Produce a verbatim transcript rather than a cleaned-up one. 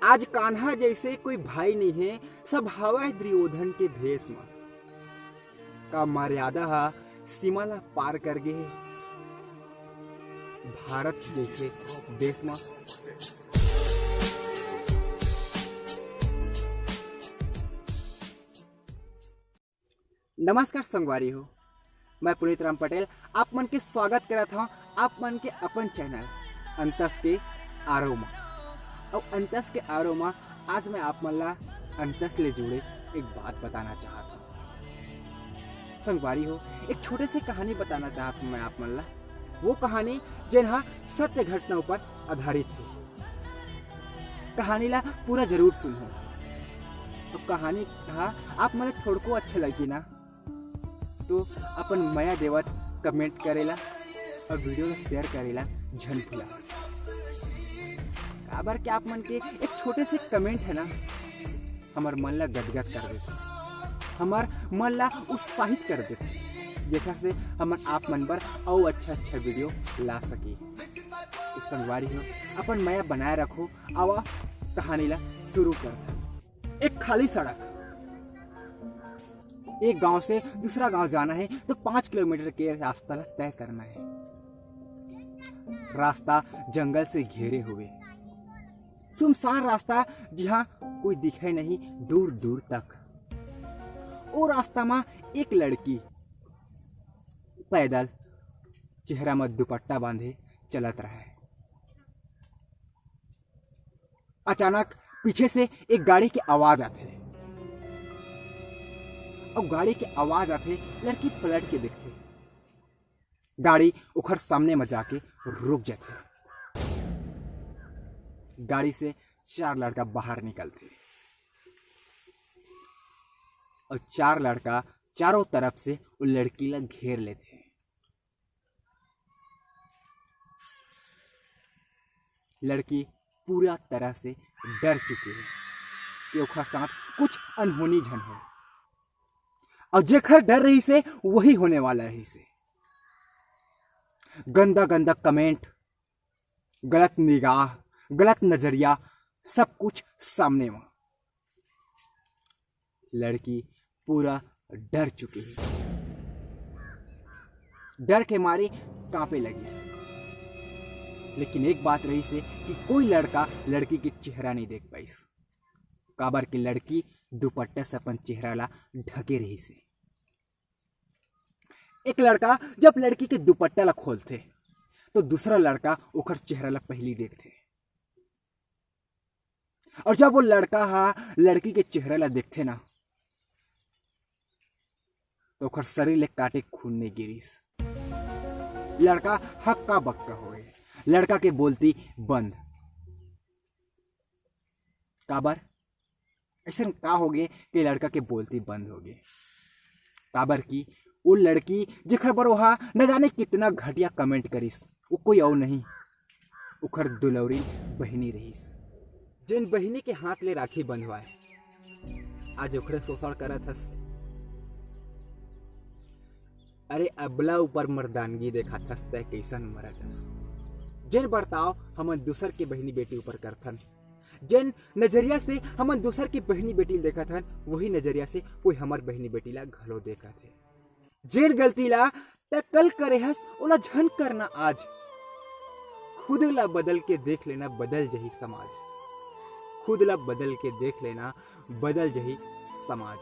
आज कान्हा जैसे कोई भाई नहीं है, सब हवय दुर्योधन के भेष म। का मर्यादा ह सीमा ला पार कर गे हे भारत जैसे देश म? नमस्कार संगवारी हो, मैं पुनीत राम पटेल आप मन के स्वागत करत हौं आप मन के अपन चैनल अंतस के आरो मा। अउ अंतस के आरो मा आज मैं आप मन ला अंतस ले जुड़े एक बात बताना चाहत हौं। संगवारी हो, एक छोटे से कहानी बताना चाहत हौं मैं आप मन ला। वो कहानी जेन हा सत्य घटना ऊपर आधारित हे। कहानी ला पूरा जरूर सुनहू। अउ कहानी हा आप मन ला थोड़को अच्छा लगी ना, तो अपन मया देवत कमेंट करेला अउ वीडियो ला शेयर करेला झन भूला। काबर के आप मन के एक छोटे से कमेंट हे ना, हमर मन ला गदगद कर देथे, हमर मन ला उत्साहित कर देथे, जेकर से हमन आप मन बर अउ अच्छा अच्छा वीडियो ला सकी। तो संगवारी हो, अपन मया बनाए रखो। आवा कहानी ला शुरू करथन। एक खाली सड़क। एक गांव से दूसरा गांव जाना है तो पाँच किलोमीटर के रास्ता ला तय करना है। रास्ता जंगल से घेरे हुए, सुनसान रास्ता, जिहां कोई दिखे नहीं दूर दूर तक। ओ रास्ता मा एक लड़की पैदल, चेहरा म दुपट्टा बांधे चलत रहे। अचानक पीछे से एक गाड़ी के आवाज आथे। अब गाड़ी के आवाज आथे, लड़की पलट के देखथे, गाड़ी ओखर सामने म जाके रुक जाथे। गाड़ी से चार लड़का बाहर निकलथे और चार लड़का चारों तरफ से वो लड़की ला घेर लेथे। लड़की पूरा तरह से डर चुकी है कि ओखर साथ कुछ अनहोनी झन हो, और जेखर डर रहिसे वही होने वाला रहिसे। गंदा गंदा कमेंट, गलत निगाह, गलत नजरिया, सब कुछ सामने में। लड़की पूरा डर चुकी है, डर के मारे कांपे लगिस। लेकिन एक बात रहिसे कि कोई लड़का लड़की के चेहरा नहीं देख पाइस, काबर के लड़की दुपट्टा से अपन चेहरा ला ढके रहिसे। एक लड़का जब लड़की के दुपट्टा ला खोलथे, तो दूसरा लड़का ओकर चेहरा ला पहली देखथे, और जब वो लड़का हा लड़की के चेहरा ला देखथे ना, तो ओकर शरीर ले कांटे खून नहीं गिरिस। लड़का हक्का बक्का हो गए, लड़का के बोलती बंद। काबर? ऐसन का हो गए कि लड़का के बोलती बंद हो गए? काबर कि वो लड़की, जेखर बर ओहा न जाने कितना घटिया कमेंट करिस, वो कोई और नहीं, ओखर दुलौरी बहिनी रहिस। जेन बहिनी के हाथ ले राखी बंधवाए, आज ओखरे शोषण करत हस। अरे अबला ऊपर मर्दानगी देखाथस, तै कइसन मरत हस? जेन बर्ताव हमन दूसर के बहिनी बेटी ऊपर करथन, जेन नजरिया से हमन दूसर के बहिनी बेटी ल देखत हन, वही नजरिया से कोई हमर बहिनी बेटी ला घलो देखत हे। जेन गलती ला तै कल करे हस, ओला झन करना आज। खुद ला बदल के देख लेना, बदल जही समाज। खुद ला बदल के देख लेना, बदल जही समाज।